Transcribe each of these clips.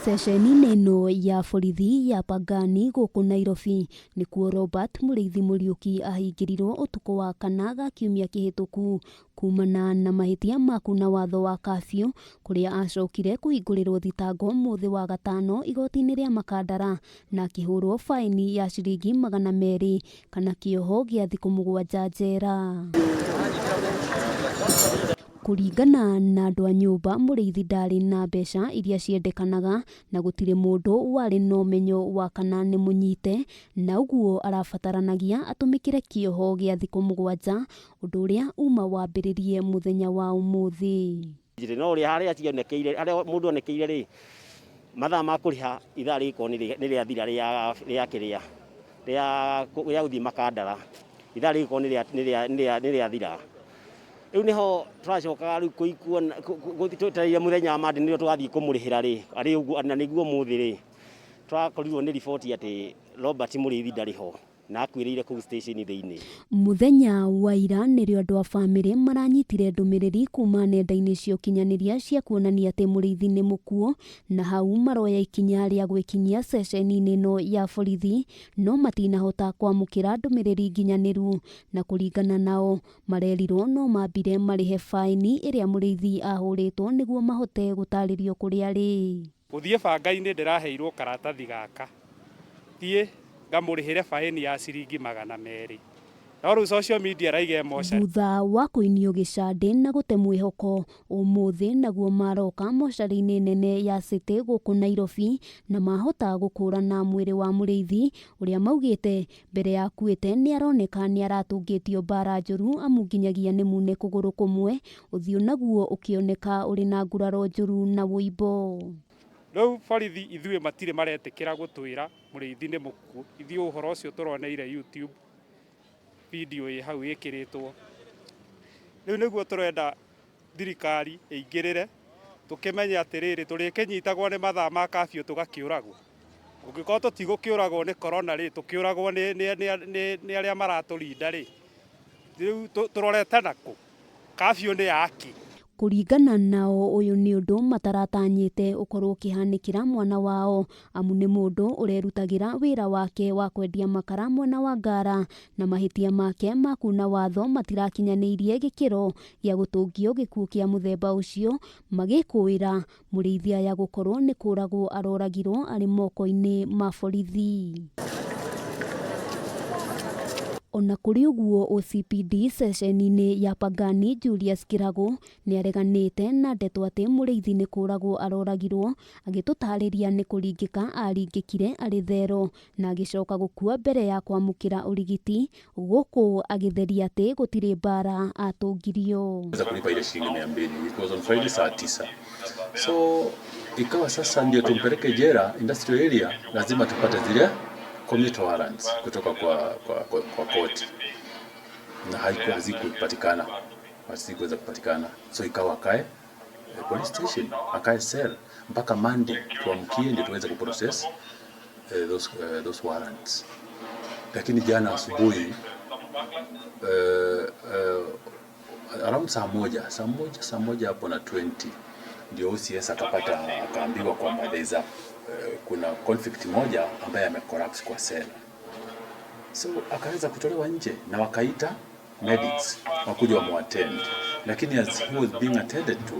Ceceni-inĩ ĩno ya borithi ya Pangani gũkũ Nairobi nĩkuo Robert Mũrĩithi Mũriũki ahingĩrirwo ũtukũ wa kana ga kiumia kĩhĩtũku kumana na mahĩtia ma kuna watho wa curfew kũrĩa acokire kũhingũrĩrwo thitango mũthĩ wa gatano igoti-inĩ rĩa Makandara na akĩhũrwo baĩni ya ciringi 200 kana kĩoho gĩa thikũ 7 njera. Kũringana na andũ a nyũmba, Mũrĩithi ndarĩ na mbeca iria ciendekanaga na gũtirĩ mũndũ warĩ na ũmenyo wa kana nĩ mũnyite na ũguo arabataranagia atũmĩkĩre kĩoho gĩa thikũ 7 ũndũ ũrĩa uma wambĩrĩrie mũthenya wa ũmũthĩ. No ũrĩa harĩa cionekeire, harĩa mũndũ onekeire rĩ, mathaa ma kũrĩha ithaa rĩgĩkorwo nĩ rĩathira rĩa kĩrĩa, rĩa gũthiĩ Makandara, ithaa rĩgĩkorwo nĩ rĩathira. Rĩu nĩho tũracokaga rĩu kũikuona, twetereire mũthenya wa Monday nĩrĩo tũgathiĩ kũmũrĩhĩra rĩ, arĩ ũguo na nĩguo ũmũthĩ rĩ, tũrakorirwo nĩ riboti atĩ Robert Mũrĩithi ndarĩ ho na akuĩrĩire kũu station thĩinĩ. Mũthenya wa ira nĩrĩo andũ a bamĩrĩ maranyitire ndũmĩrĩri kuma nenda-inĩ cia ũkinyanĩria cia kuonania atĩ Mũrĩithi nĩ mũkuũ na hau maroya ikinya rĩa gwĩkinyia ceceni-inĩ ĩno ya borithi no matinahota kwamũkĩra ndũmĩrĩri nginyanĩru na kũringana nao marerirwo no mambire marĩhe baĩni ĩrĩa Mũrĩithi ahũrĩtwo nĩguo mahote gũtarĩrio kũrĩa arĩ. Gũthiĩ banga-inĩ ndĩraheirwo karatathi gaka thiĩ ngamũrĩhĩre baĩni ya ciringi 200 no rĩu social media raiga emotion. Thutha wa kũinio gĩcandĩ na gũte mwĩhoko ũmũthĩ naguo maroka mocarĩ-inĩ nene ya City gũkũ Nairobi na mahota gũkũrana mwĩrĩ wa Mũrĩithi ũrĩa maugĩte mbere ya akuĩte nĩ aroneka nĩ aratũngĩtio mbara njũru amu nginyagia nĩ mune kũgũrũ kũmwe ũthiũ naguo ũkĩoneka ũrĩ na nguraro njũru na wũimbo. Rĩu borithi ithuĩ matirĩ maretĩkĩra gũtwĩra Mũrĩithi nĩ mũkuũ, ithuĩ ũhoro ũcio tũroneire YouTube video ĩ hau ĩkĩrĩtwo. Rĩu nĩguo tũrenda thirikari ĩingĩrĩre tũkĩmenye atĩrĩrĩ tũrĩkĩnyitagwo nĩ mathaa ma curfew tũgakĩũragwo. Ũngĩkorwo tũtigũkĩũragwo nĩ corona rĩ, tũkĩũragwo nĩ arĩa maratũrinda rĩ, rĩu tũrorete nakũ? Curfew nĩ yaki? Kũringana nao ũyũ nĩ ũndũ mataratanyĩte ũkorwo ũkĩhanĩkĩra mwana wao amu nĩ mũndũ ũrerutagĩra wĩra wake wa kwendia makara mwena wa Ngara na mahĩtia make ma kuna watho matirakinyanĩirie gĩkĩro gĩa gũtũngio gĩkuũ kĩa mũthemba ũcio magĩkũĩra Mũrĩithi aya gũkorwo nĩ kũragwo aroragirwo arĩ moko-inĩ ma borithi. Ona kũrĩ ũguo OCPD ceceni-inĩ ya Pangani Julius Kĩragũ nĩareganĩte na ndeto atĩ Mũrĩithi nĩ kũragwo aroragirwo, agĩtũtarĩria nĩ kũringĩka aringĩkire arĩ thero na agĩcoka gũkua mbere ya kwamũkĩra ũrigiti gũkũ agĩtheria atĩ gũtirĩ mbara atũngirio. Kulipa ile shilingi 200. It was on Friday saa 9. So ikawa sasa ndio tumpeleke jela industrial area, lazima tupate zile commute warrants kutoka kwa koti, na haikuwa hazikupatikana, hazikuweza kupatikana, so ikawa akae police station, akae cell mpaka Monday tuamkie ndio tuweze kuprocess those warrants. Lakini jana asubuhi around saa moja hapo na 20 ndio OCS akapata, akaambiwa kwamba there is a kuna convict moja ambaye amecollapse kwa cell, so akaweza kutolewa nje na wakaita medics wakuja wamuattend, lakini as he was being attended to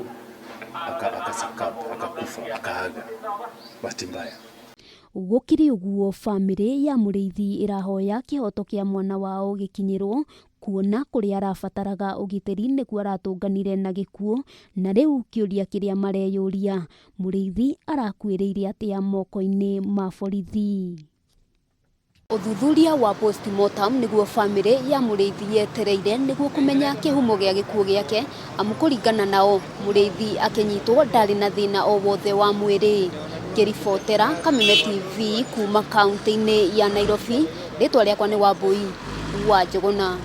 akasuccumb, akakufa, akaaga, bahati mbaya. Gũkĩrĩ ũguo bamĩrĩ ya Mũrĩithi ĩrahoya kĩhoto kĩa mwana wao gĩkinyĩrwo kuona kũrĩa arabataraga ũgitĩri nĩkuo aratũnganire na gĩkuũ na rĩu kĩũria kĩrĩa mareyũria Mũrĩithi arakuĩrĩire atĩa moko-inĩ ma borithi. Ũthuthuria wa postmortem nĩguo bamĩrĩ ya Mũrĩithi yetereire nĩguo kũmenya kĩhumo gĩa gĩkuũ gĩake amu kũringana nao Mũrĩithi akĩnyitwo ndarĩ na thĩna o wothe wa mwĩrĩ. Ngĩribotera Kameme TV kuma kaunti-inĩ ya Nairobi, rĩtwa rĩakwa nĩ Wambui wa Njũgũna.